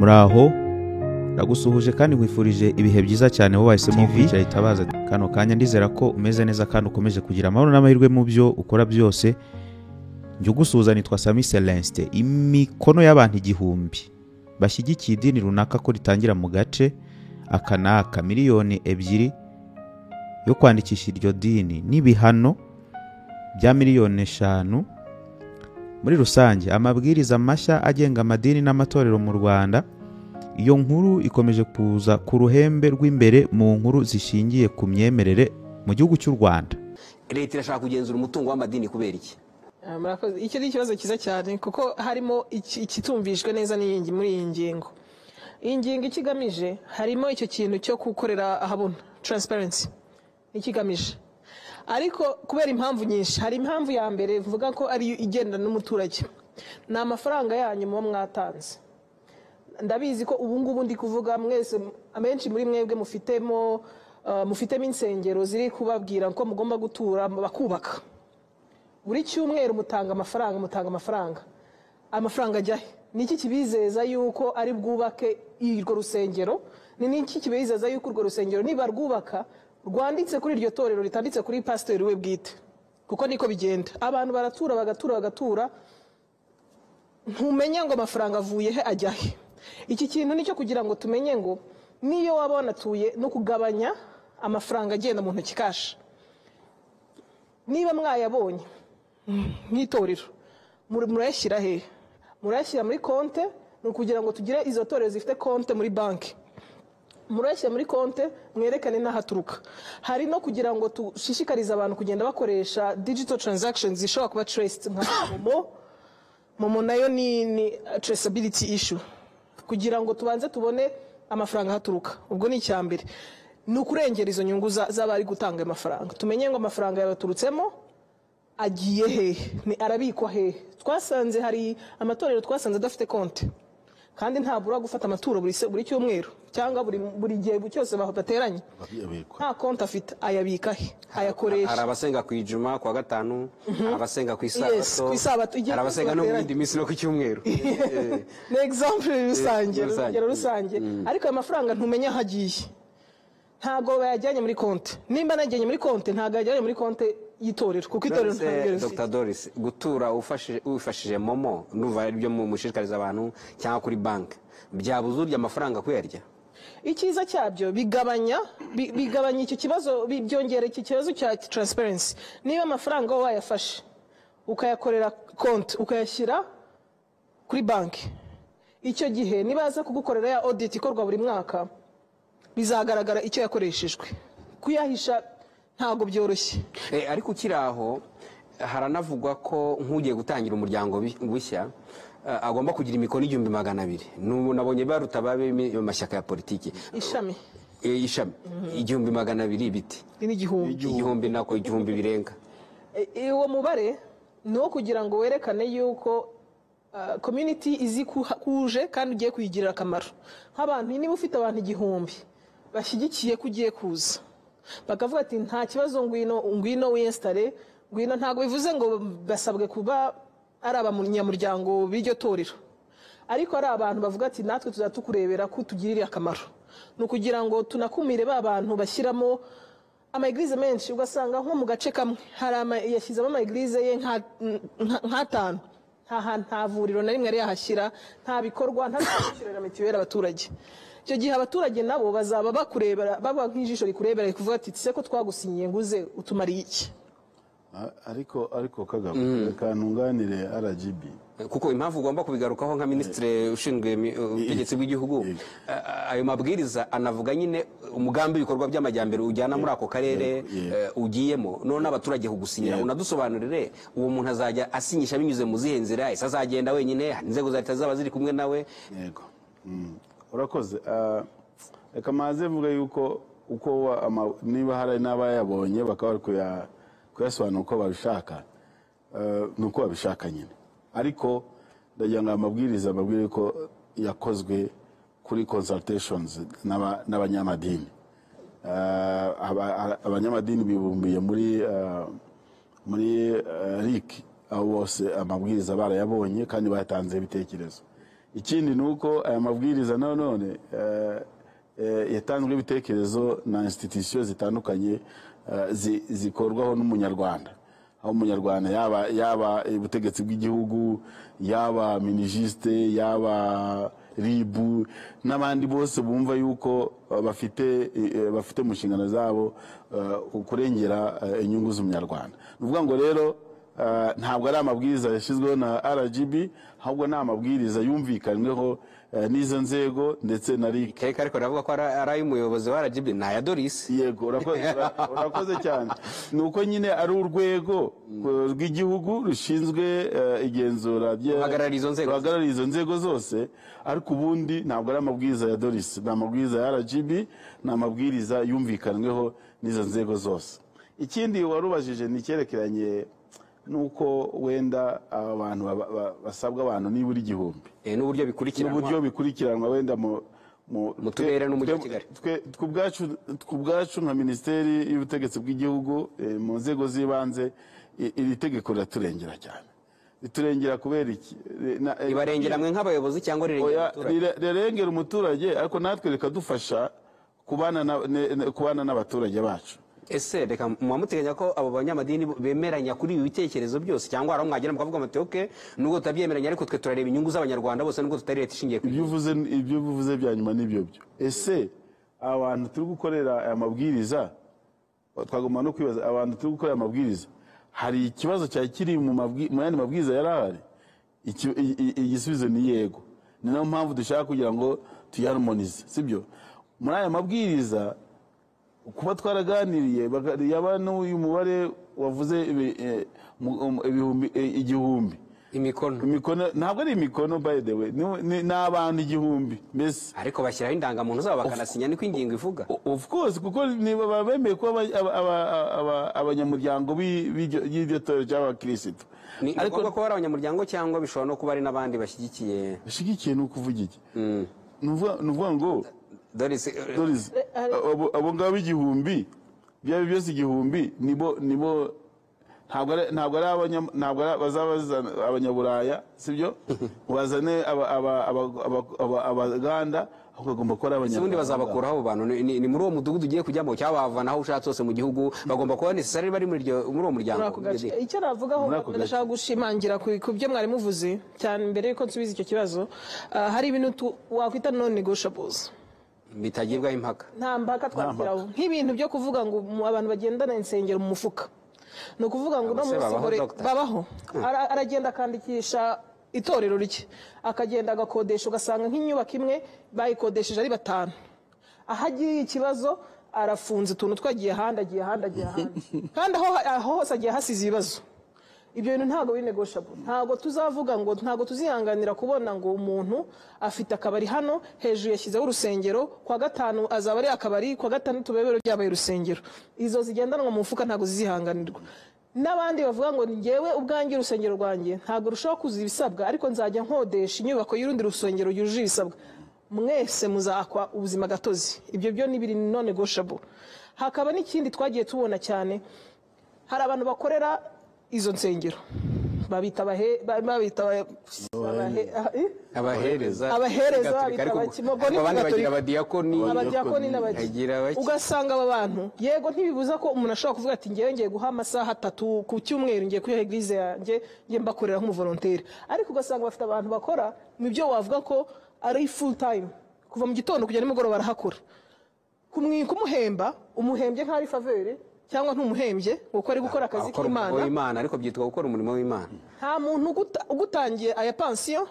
Muraho, ndagusuhuje kandi nkwifurije ibihe byiza cyane wowe wahisemo kwicara Itabaza kano kanya. Ndizera ko umeze neza kandi ukomeje kugira amahoro n'amahirwe mu byo ukora byose. Njye ugusuhuza nitwa Sami Celestin. Imikono y'abantu 1000 bashyigikiye idini runaka ko ritangira mu gace aka n'aka, 2 miliyoni yo kwandikisha iryo dini n'ibihano bya miliyoni 5 muri rusange. Amabwiriza mashya agenga amadini n'amatorero mu Rwanda. Iyo nkuru ikomeje kuza ku ruhembe rw'imbere mu nkuru zishingiye ku myemerere mu gihugu cy'u Rwanda. Leta irashaka kugenzura umutungo w'amadini kubera iki? Ah, murakoze. Icyo ni ikibazo cyiza cyane kuko harimo ikitumvishwe neza muri iyi ngingo. Iyi ngingo icyo igamije, harimo icyo kintu cyo gukorera ahabona, transparency, ikigamije. Ariko kubera impamvu nyinshi, hari impamvu ya mbere mvuga ko ariyo igenda n'umuturage, ni amafaranga yanyu muba mwatanze. Ndabizi ko ubu ngubu ndi kuvuga mwese, abenshi muri mwebwe mufitemo insengero ziri kubabwira ko mugomba gutura, bakubaka. Buri cyumweru mutanga amafaranga, mutanga amafaranga. Amafaranga ajya he? Ni iki kibizeza yuko ari bwubake urwo rusengero? Ni iki kibizeza yuko urwo rusengero niba rwubaka rwanditse kuri iryo torero, ritanditse kuri pasiteri we bwite? Kuko niko bigenda, abantu baratura, bagatura, bagatura, ntumenya ngo amafaranga avuye he, ajya he. Iki kintu nicyo kugira ngo tumenye ngo niyo waba wanatuye, no kugabanya amafaranga agenda mu ntoki, cash. Niba mwayabonye nk'itorero, murayashyira hehe? Murayashyira muri konte? Ni ukugira ngo tugire izo torero zifite konte muri banki. Murayashyira muri konte, mwerekane n'aho aturuka. Hari no kugira ngo dushishikarize abantu kugenda bakoresha digital transactions zishobora kuba traced nka MoMo. MoMo nayo ni traceability issue, kugira ngo tubanze tubone amafaranga ahaturuka. Ubwo ni icya mbere, ni ukurengera izo nyungu z'abari gutanga ayo mafaranga, tumenye ngo amafaranga yabaturutsemo agiye hehe, ni arabikwa hehe. Twasanze hari amatorero twasanze adafite konti, kandi ntabura gufata amaturo buri cyumweru cyangwa buri gihe cyose bateranye. Nta konti afite, ayabika he, ayakoresha? Hari abasenga ku ijuma, ku wa gatanu, hari abasenga ku Yes, isabato, ku isabato, igihe hari abasenga no mu bateranye. yindi minsi no ku cyumweru. Ni example rusange. Rusange. Urugero rusange. Ariko ayo mafaranga ntumenya aho agiye, ntabwo bayajyanye muri konti. Nimba najyanye muri konti, ntabwo yajyanye muri konti y'itorero, kuko itorero None se, ntabwo rifite. Dr Doris, gutura wifashishije MoMo, ndumva ari byo mushishikariza abantu, cyangwa kuri banki, byabuze urya amafaranga kuyarya? Icyiza cyabyo, bigabanya icyo kibazo, byongera iki kibazo cya transparency. Niba amafaranga wowe wayafashe ukayakorera konti, ukayashyira kuri banki, icyo gihe nibaza kugukorera ya audit ikorwa buri mwaka, bizagaragara icyo yakoreshejwe. Kuyahisha ntabwo byoroshye. Ariko ukiri aho, haranavugwa ko nk'ugiye gutangira umuryango bushya agomba kugira imikono 1200. N'ubu nabonye baruta babe amashyaka ya politiki. Ishami. Ishami 1200 biti. Ni 1000. 1000, nako 1000 birenga. Uwo mubare ni uwo kugira ngo werekane yuko community izi kuje kandi ugiye kuyigirira akamaro. Nk'abantu, niba ufite abantu 1000 bashyigikiye ko ugiye kuza, bakavuga ati: "Nta kibazo, ngwino, ngwino wiyinstalle, ngwino." Ntabwo bivuze ngo basabwe kuba ari abanyamuryango b'iryo torero, ariko ari abantu bavuga ati: "Natwe tuzajya tukurebera ko utugirira akamaro." Ni ukugira ngo tunakumire ba bantu bashyiramo ama église menshi, ugasanga nko mu gace kamwe hari yashyizemo ama église ye nk'atanu, nta hantu, nta vuriro na rimwe yari yahashyira, nta bikorwa, nta kwishyurira mituweli abaturage. Icyo gihe abaturage nabo bazaba bakurebera, baba nk'ijisho rikurebera, rikuvuga ati: "Se ko twagusinyiye ngo uze, utumariye iki?" Ariko Kagabo, reka ntunganire RGB. Kuko impamvu ugomba kubigarukaho nka minisitiri ushinzwe ubutegetsi bw'igihugu, ayo mabwiriza anavuga nyine umugambi w'ibikorwa by'amajyambere ujyana muri ako karere ugiyemo, none abaturage kugusinyira. Unadusobanurire, uwo muntu azajya asinyisha binyuze mu zihe nzira? Ese azagenda wenyine? Hari inzego za leta zaba ziri kumwe nawe? Yego. Urakoze. Reka maze mvuge yuko uko niba hari n'abayabonye bakaba bari kuyasobanura uko babishaka, ni uko babishaka nyine. Ariko ndagira ngo aya mabwiriza ababwire ko yakozwe kuri consultations n'abanyamadini. Abanyamadini bibumbiye muri RIC, aho bose amabwiriza barayabonye kandi bayatanze ibitekerezo. Ikindi ni uko aya mabwiriza nanone yatanzwe ibitekerezo na institution zitandukanye zikorwaho n'umunyarwanda, aho umunyarwanda yaba ubutegetsi bw'igihugu, yaba Minijust, yaba RIB n'abandi bose bumva yuko bafite mu nshingano zabo kurengera inyungu z'umunyarwanda. Ni ukuvuga ngo rero ntabwo ari amabwiriza yashyizweho na RGB, ahubwo ni amabwiriza yumvikanyweho n'izo nzego ndetse na RIC. Kereka ariko aravuga ko ari ay'umuyobozi wa RGB ni aya Doris. Yego, urakoze cyane. Ni uko nyine ari urwego rw'igihugu rushinzwe igenzura Ruhagarariye izo nzego. Ruhagarariye izo nzego zose, ariko ubundi ntabwo ari amabwiriza ya Doris, ni amabwiriza ya RGB, ni amabwiriza yumvikanyweho n'izo nzego zose. Ikindi warubajije ni icyerekeranye nuko wenda abantu basabwa abantu nibura 1000 N'uburyo bikurikiranwa, n'uburyo bikurikiranwa wenda mu turere n'umujyi wa Kigali. Twe ubwacu nka Minisiteri y'Ubutegetsi bw'Igihugu, mu nzego z'ibanze, iri tegeko riraturengera cyane. Riturengera kubera iki? Ibarengera mwe nk'abayobozi cyangwa rirengera Oya, umuturage? Rirengera umuturage, ariko natwe rikadufasha kubana n'abaturage bacu. Ese reka, muba muteganya ko abo banyamadini bemeranya kuri ibi bitekerezo byose, cyangwa hari aho mwagera mukavuga muti: "OK, nubwo tutabyemeranya, ariko twe turareba inyungu z'Abanyarwanda bose, nubwo tutari leta ishingiye ku Ibyo uvuze bya nyuma nibyo byo. Ese abantu turi gukorera aya mabwiriza, twagomba no kwibaza abantu turi gukorera amabwiriza, hari ikibazo cyari kiri mu yandi mabwiriza yari ahari? Igisubizo ni yego. Ni nayo mpamvu dushaka kugira ngo tuyaharmonize, sibyo? Muri aya mabwiriza, kuba twaraganiriye, yaba n'uyu mubare wavuze ibihumbi 1000 Imikono. Imikono ntabwo ari imikono, by the way, ni abantu 1000 mbese. Ariko bashyiraho indangamuntu zabo bakanasinya, niko ingingo ivuga. Of course, kuko niba baba bemeye kuba abanyamuryango y'iryo torero cy'abakirisitu. Ni Ariko ngombwa ko bari abanyamuryango, cyangwa bishobora no kuba ari n'abandi bashyigikiye? Bashyigikiye ni ukuvuga iki? Ni ukuvuga ngo Doris, Doris, abo ngabo 1000, byaba byose 1000, nibo ntabwo ari bazaba bazana abanyaburaya, sibyo, ngo bazane Abaganda, ahubwo bagomba kuba ari Ese ubundi Abanyarwanda. Bazabakuraho abo bantu? Ni muri uwo mudugudu ugiye kujyamo, cyangwa bavana aho ushatse hose mu gihugu? Bagomba kuba necessary bari muri uwo muryango? Muri ako gace. Icyo navugaho, Muri ako gace. ndashaka gushimangira ku byo mwari muvuze cyane mbere yuko nsubiza icyo kibazo. Hari ibintu wakwita non negotiables, bitagibwaho impaka. Nta mpaka twashyiraho, nk'ibintu byo kuvuga ngo abantu bagendana insengero mu mufuka. Ni ukuvuga ngo uno Abo se munsi babaho, Doctor? Babaho. Aragenda akandikisha itorero rye, akagenda agakodesha, ugasanga nk'inyubako imwe bayikodesheje ari batanu. Aho agiye ikibazo, arafunze utuntu twagiye ahandi, agiye ahandi, agiye ahandi, kandi aho hose agiye hasize ibibazo. Ibyo bintu ntabwo biri negotiable. Ntabwo tuzavuga ngo ntabwo tuzihanganira kubona ngo umuntu afite akabari hano hejuru, yashyizeho urusengero, kwa gatanu azaba ari akabari, kwa gatandatu bebe byabaye urusengero. Izo zigendanwa mu mufuka ntabwo zizihanganirwa. N'abandi bavuga ngo ngewe ubwanjye urusengero rwanjye ntabwo rushobora kuzuza ibisabwa, ariko nzajya nkodesha inyubako y'urundi rusengero yujuje ibisabwa, mwese muzakwa ubuzima gatozi. Ibyo byo ni biri non negotiable. Hakaba n'ikindi twagiye tubona cyane: hari abantu bakorera izo nsengero, babita Abahereza. Abahereza. Gatolika, Babita ariko abakimogo ni abandi bagira Gatolika. Abadiyakoni. Abadiyakoni n'abaki. Bagira bake. Ugasanga aba bantu, yego, ntibibuza ko umuntu ashobora kuvuga ati: "Ngewe ngiye guha amasaha 3 ku cyumweru, ngiye kuyaha église yanjye, ngiye mbakorera nk'umuvolonteri." Ariko ugasanga bafite abantu bakora mu byo wavuga ko ari full time, kuva mu gitondo kugera nimugoroba barahakora. Kumuhemba, umuhembye nk'aho ari faveur, cyangwa ntumuhembye kuko ari gukora akazi Gukora umurimo k'Imana. w'Imana, ariko byitwa gukora umurimo w'Imana. Nta muntu ugutangiye aya pansiyo,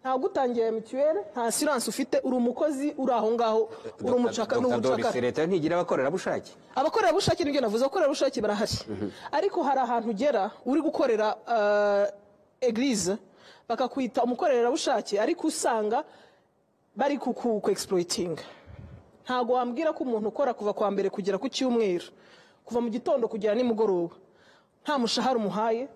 nta ugutangiye aya mituweli, nta assurance ufite. Uri umukozi, uri aho ngaho, uri umucaka, ni Dr. Doris, umucakara. leta ntigira abakorerabushake? Abakorerabushake, nibyo navuze, abakorerabushake barahari, ariko hari ahantu ugera uri gukorera église bakakwita umukorerabushake, ariko usanga bari ku exploiting. Ntabwo wambwira ko umuntu ukora kuva kwa mbere kugera ku cyumweru, kuva mu gitondo kugera nimugoroba, nta mushahara umuhaye.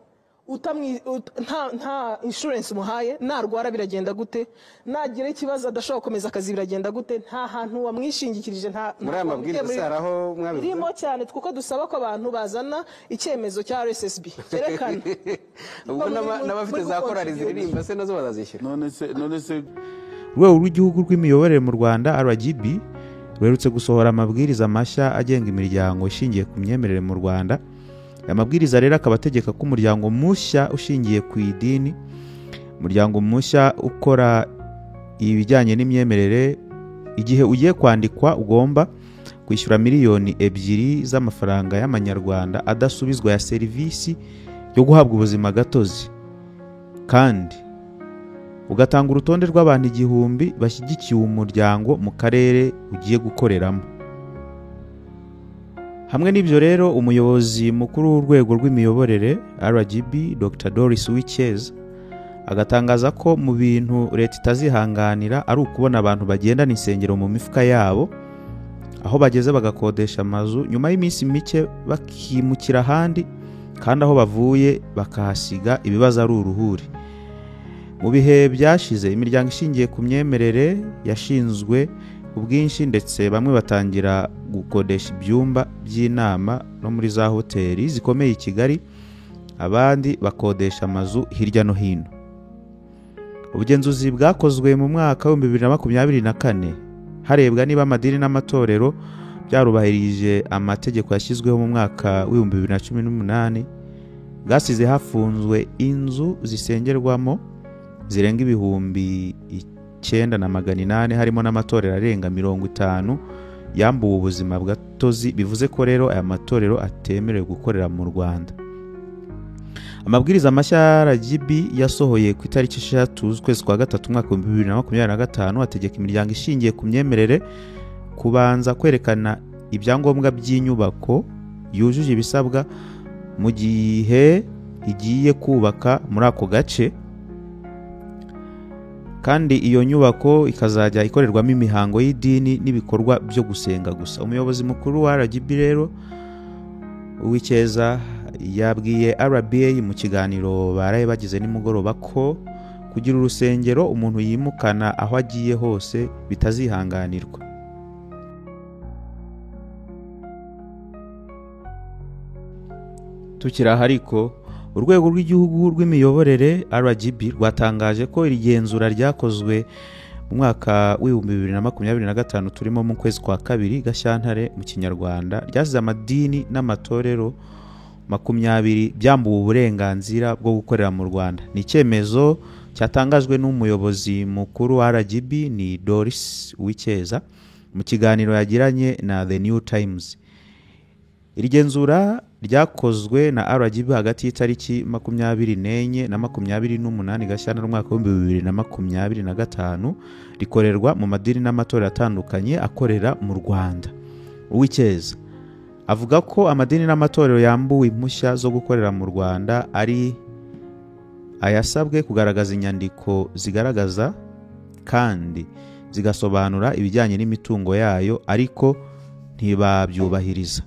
Nta insurance umuhaye, narwara biragenda gute? Nagira ikibazo adashobora gukomeza akazi biragenda gute? Nta hantu wamwishingikirije, nta Muri aya mabwiriza se hari aho mwabivuze? Birimo cyane, kuko dusaba ko abantu bazana icyemezo cya RSSB cyerekana Ubwo n'abafite za korali ziririmba se nazo bazazishyura? None se Urwego rw'igihugu rw'imiyoborere mu Rwanda RGB ruherutse gusohora amabwiriza mashya agenga imiryango ishingiye ku myemerere mu Rwanda. Aya mabwiriza rero akaba ategeka ko umuryango mushya ushingiye ku idini, umuryango mushya ukora ibijyanye n'imyemerere, igihe ugiye kwandikwa ugomba kwishyura 2 miliyoni z'amafaranga y'amanyarwanda adasubizwa ya serivisi yo guhabwa ubuzima gatozi, kandi ugatanga urutonde rw'abantu 1000 bashyigikiye umuryango mu karere ugiye gukoreramo. Hamwe n'ibyo rero, umuyobozi mukuru w'urwego rw'imiyoborere RGB, Dr Doris Uwicyeza, agatangaza ko mu bintu leta itazihanganira ari ukubona abantu bagendana insengero mu mifuka yabo, aho bageze bagakodesha amazu, nyuma y'iminsi mike bakimukira ahandi, kandi aho bavuye bakahasiga ibibazo ari uruhuri. Mu bihe byashize, imiryango ishingiye ku myemerere yashinzwe ku bwinshi, ndetse bamwe batangira gukodesha ibyumba by'inama no muri za hoteli zikomeye i Kigali, abandi bakodesha amazu hirya no hino. Ubugenzuzi bwakozwe mu mwaka wa 2024 harebwa niba amadini n'amatorero byarubahirije amategeko yashyizweho mu mwaka wa 2018 bwasize hafunzwe inzu zisengerwamo zirenga 9800, harimo n'amatorero arenga 50 yambuwe ubuzima gatozi. Bivuze ko rero aya matorero atemerewe gukorera mu Rwanda. Amabwiriza mashya ya RGB yasohoye ku itariki 6 z'ukwezi kwa gatatu umwaka wa 2025 ategeka imiryango ishingiye ku myemerere kubanza kwerekana ibyangombwa by'inyubako yujuje ibisabwa mu gihe igiye kubaka muri ako gace, kandi iyo nyubako ikazajya ikorerwamo imihango y'idini n'ibikorwa byo gusenga gusa. Umuyobozi mukuru wa RGB rero, Uwicyeza, yabwiye RBA mu kiganiro baraye bagize nimugoroba ko kugira urusengero umuntu yimukana aho agiye hose bitazihanganirwa. Tukiri aha ariko, urwego rw'igihugu rw'imiyoborere RGB rwatangaje ko iri genzura ryakozwe mu mwaka wa 2025 turimo, mu kwezi kwa kabiri, Gashyantare mu Kinyarwanda, ryasize amadini n'amatorero 20 byambuwe uburenganzira bwo gukorera mu Rwanda. Ni icyemezo cyatangajwe n'umuyobozi mukuru wa RGB, ni Doris Uwicyeza, mu kiganiro yagiranye na The New Times. Iri genzura ryakozwe na RGB hagati y'itariki 24 na 28 Gashyantare umwaka wa 2025, rikorerwa mu madini n'amatorero atandukanye akorera mu Rwanda. Uwicyeza avuga ko amadini n'amatorero yambuwe impushya zo gukorera mu Rwanda ari ayasabwe kugaragaza inyandiko zigaragaza kandi zigasobanura ibijyanye n'imitungo yayo, ariko ntibabyubahiriza.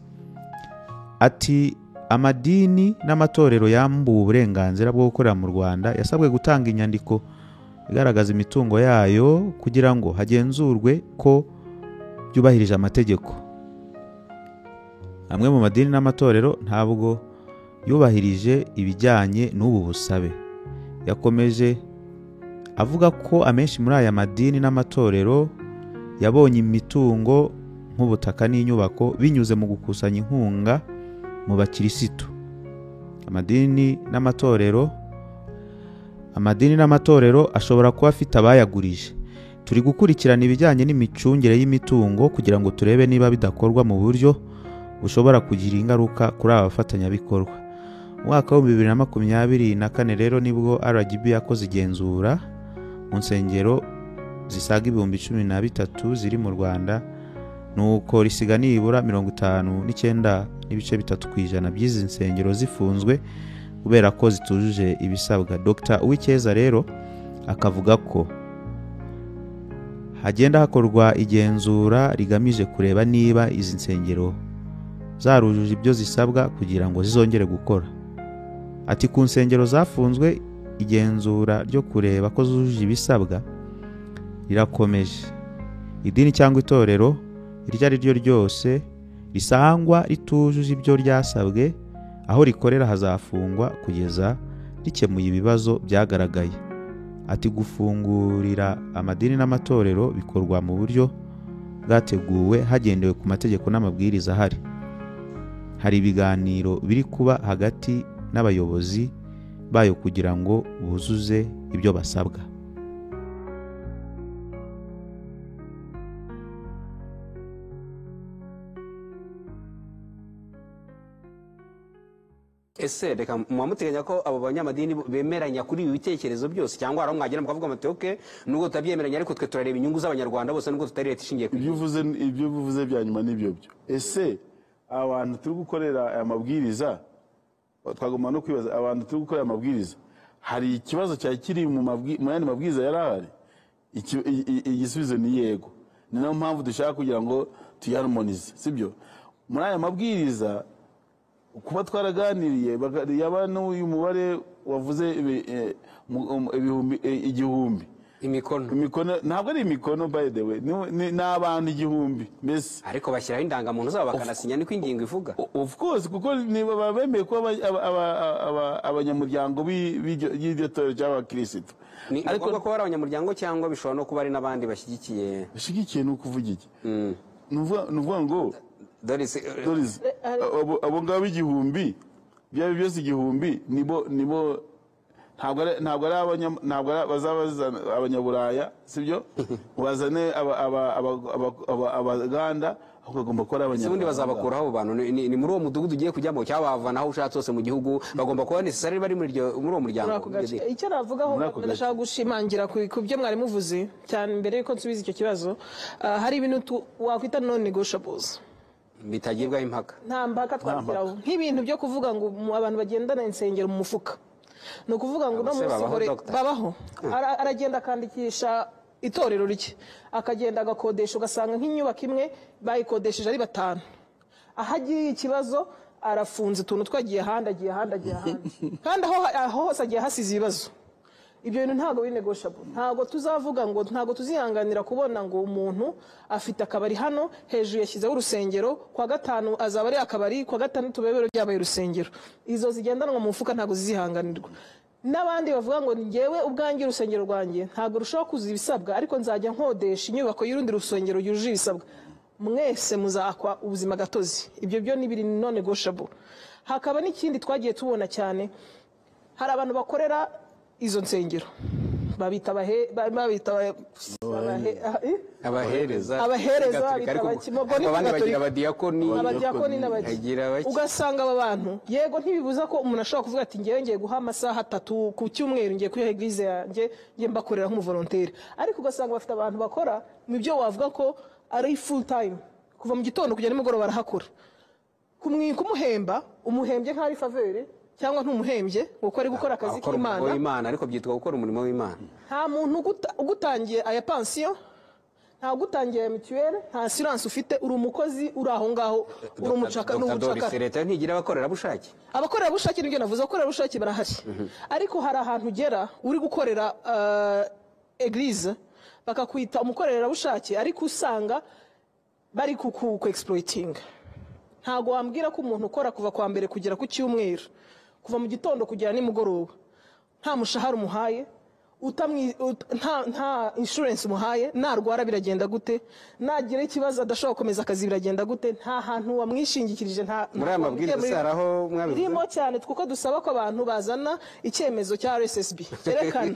Ati: "Amadini n'amatorero yambuwe uburenganzira bwo gukorera mu Rwanda yasabwe gutanga inyandiko igaragaza imitungo yayo kugira ngo hagenzurwe ko byubahirije amategeko. Amwe mu madini n'amatorero ntabwo yubahirije ibijyanye n'ubu busabe." Yakomeje avuga ko amenshi muri aya madini n'amatorero yabonye imitungo nk'ubutaka n'inyubako binyuze mu gukusanya inkunga mu bakirisitu. Amadini n'amatorero ashobora kuba afite abayagurije. Turi gukurikirana ibijyanye n'imicungire y'imitungo kugira ngo turebe niba bidakorwa mu buryo bushobora kugira ingaruka kuri aba bafatanyabikorwa. Mu mwaka wa 2024 rero nibwo RGB yakoze igenzura mu nsengero zisaga 13,000 ziri mu Rwanda, nuko risiga nibura 59.3% by'izi nsengero zifunzwe kubera ko zitujuje ibisabwa. Dr Uwicyeza rero akavuga ko hagenda hakorwa igenzura rigamije kureba niba izi nsengero zarujuje ibyo zisabwa kugira ngo zizongere gukora. Ati ku nsengero zafunzwe igenzura ryo kureba ko zujuje ibisabwa rirakomeje. Idini cyangwa itorero iryo ari ryo ryose risangwa ritujuje ibyo ryasabwe, aho rikorera hazafungwa kugeza rikemuye ibibazo byagaragaye. Ati gufungurira amadini n'amatorero bikorwa mu buryo bwateguwe hagendewe ku mategeko n'amabwiriza ahari. Hari ibiganiro biri kuba hagati n'abayobozi bayo kugira ngo buzuze ibyo basabwa. Ese reka mubamuteganya ko abo banyamadini bemeranya kuri ibi bitekerezo byose, cyangwa hari aho mwagera mukavuga muti okay, nubwo tutabyemeranya ariko twe turareba inyungu z'Abanyarwanda bose nubwo tutari leta ishingiye ku Ibyo uvuze bya nyuma nibyo byo. Ese abantu turi gukorera aya mabwiriza, twagomba no kwibaza abantu turi gukorera amabwiriza, hari ikibazo cyari kiri mu yandi mabwiriza yari ahari? Igisubizo ni yego. Ni nayo mpamvu dushaka kugira ngo tuyaharmonize, sibyo? Muri aya mabwiriza kuba twaraganiriye yaba n'uyu mubare wavuze 1000 imikono, ntabwo ari imikono by the way, ni abantu 1000 mbese, ariko bashyiraho indangamuntu zabo bakanasinya, niko ingingo ivuga. Of course, kuko niba bemeye kuba abanyamuryango b'iryo torero cy'abakirisitu. Ni ngombwa ko bari abanyamuryango cyangwa bishobora no kuba ari n'abandi bashyigikiye? Bashyigikiye ni ukuvuga iki? Ni ukuvuga ngo Doris, abo ngabo 1000 byaba byose 1000 nibo ntabwo ari bazabazana abanyaburaya, sibyo? Bazane abaganda, ahubwo bagomba kuba ari abanyarwanda. Ubundi bazabakuraho abo bantu ni muri uwo mudugudu ugiye kujyamo, cyangwa bavana aho ushatse hose mu gihugu, bagomba kuba necessary bari muri uwo muryango. Icyo navugaho ndashaka gushimangira ku byo mwari muvuze cyane mbere yuko nsubiza icyo kibazo. Hari ibintu wakwita non negotiables, bitagibwaho impaka. Nta mpaka twabigiraho, nk'ibintu byo kuvuga ngo abantu bagendana insengero mu mufuka. Ni ukuvuga ngo uno munsi babaho, aragenda akandikisha itorero rye, akagenda agakodesha, ugasanga nk'inyubako imwe bayikodesheje ari 5. Aho agiye ikibazo arafunze utuntu twagiye ahandi, agiye ahandi, agiye ahandi, kandi aho hose agiye hasize ibibazo. Ibyo bintu ntabwo biri negotiable. Ntabwo tuzavuga ngo ntabwo tuzihanganira kubona ngo umuntu afite akabari hano hejuru yashyizeho urusengero, kwa gatanu azaba ari akabari, kwa gatandatu bebero byabaye urusengero. Izo zigendanwa mu mufuka ntabwo zizihanganirwa. N'abandi bavuga ngo njyewe ubwanjye urusengero rwanjye ntabwo rushobora kuzuza ibisabwa, ariko nzajya nkodesha inyubako y'urundi rusengero yujuje ibisabwa. Mwese muzakwa ubuzima gatozi. Ibyo byo ni biri non negotiable. Hakaba n'ikindi twagiye tubona cyane, hari abantu bakorera izo nsengero babita abahereza, abadiyakoni n'abaki. Ugasanga aba bantu yego ntibibuza ko umuntu ashobora kuvuga ati ngewe ngiye guha amasaha 3 ku cyumweru ngiye kuri eglise yanjye ngiye mbakorera nk'umuvolonteri, ariko ugasanga bafite abantu bakora mu byo wavuga ko ari full time, kuva mu gitondo kugera nimugoroba barahakora. Kumuhemba umuhembye nk'ari faveur cyangwa ntumuhembye kuko ari gukora akazi k'Imana, ariko byitwa gukora umurimo w'Imana. Nta muntu ugutangiye aya pension, nta ugutangiye aya mutuelle, nta assurance ufite, uri umukozi uri aho ngaho, uri umucaka n'ubucaka. Leta ntigira abakorerabushake. Abakorerabushake nibyo navuze, abakorerabushake barahari, ariko hari ahantu ugera uri gukorera eglise bakakwita umukorerabushake, ariko usanga bari ku exploiting. Ntago wambwira ko umuntu ukora kuva kwa mbere kugera ku cyumweru, kuva mu gitondo kugera nimugoroba, nta mushahara umuhaye, nta insurance umuhaye, narwara biragenda gute, nagira ikibazo adashobora gukomeza akazi biragenda gute, nta hantu wamwishingikirije. Nta muri aya mabwiriza haraho mwabivuze birimo cyane, kuko dusaba ko abantu bazana icyemezo cya RSSB cyerekana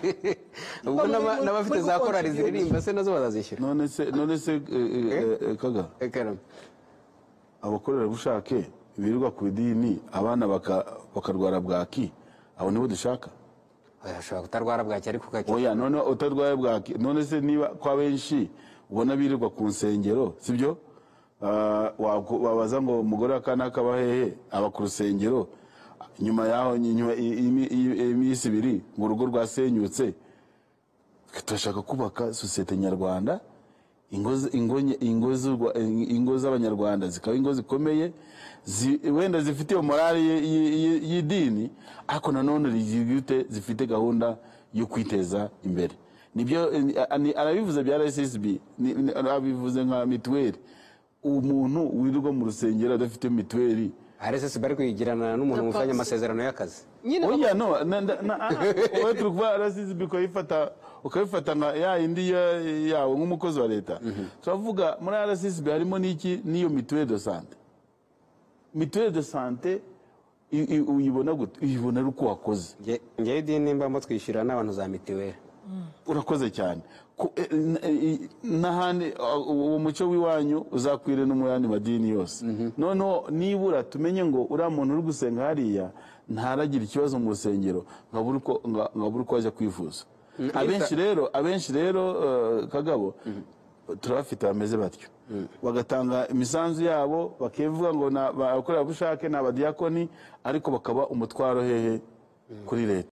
ubwo n'abafite za korali ziririmba se nazo bazazishyura. None se kaga abakorerabushake birirwa ku idini, abana bakarwara bwaki, abo nibo dushaka. Oya, kutarwara bwaki ariko kaki. Oya, none utarwaye bwaki, none se niba kwa benshi ubona birirwa ku nsengero, sibyo? Wabaza ngo umugore akana kaba hehe, aba ku rusengero, nyuma yaho nyuma iminsi 2 ngo urugo rwasenyutse. Turashaka kubaka sosiyete nyarwanda Ingo z- ingo nye- ingo z'u Rwa- ingo z'Abanyarwanda zikaba ingo zikomeye, wenda zifite iyo morale y'idini, ariko nanone zifite zifite gahunda yo kwiteza imbere. Nibyo, arabivuze bya RSSB, abivuze nka mituweli. Umuntu wirirwa mu rusengero adafite mituweli. RSSB bari kuyigirana n'umuntu Na mufitanye pansiyo. amasezerano y'akazi. Nyine. Oya, no, wowe turi kuvuga RSSB ukabifata nka ya yindi yawe nk'umukozi wa leta. Turavuga muri RSSB harimo n'iki, n'iyo mutuelle de santé. Mutuelle de santé uyibona gute? Uyibona ari uko wakoze. Ngewe idini mbamo twishyura n'abantu za mitiweli. Urakoze cyane. N'ahandi uwo muco w'iwanyu uzakwire no mu yandi madini yose. Noneho nibura tumenye ngo uriya muntu uri gusenga hariya ntaragira ikibazo mu rusengero nkabura uko ajya kwivuza. Abenshi rero, Kagabo, turabafite bameze batyo, bagatanga imisanzu yabo, bakivuga ngo ni abakorerabushake, ni abadiyakoni, ariko bakaba umutwaro hehe? Kuri leta.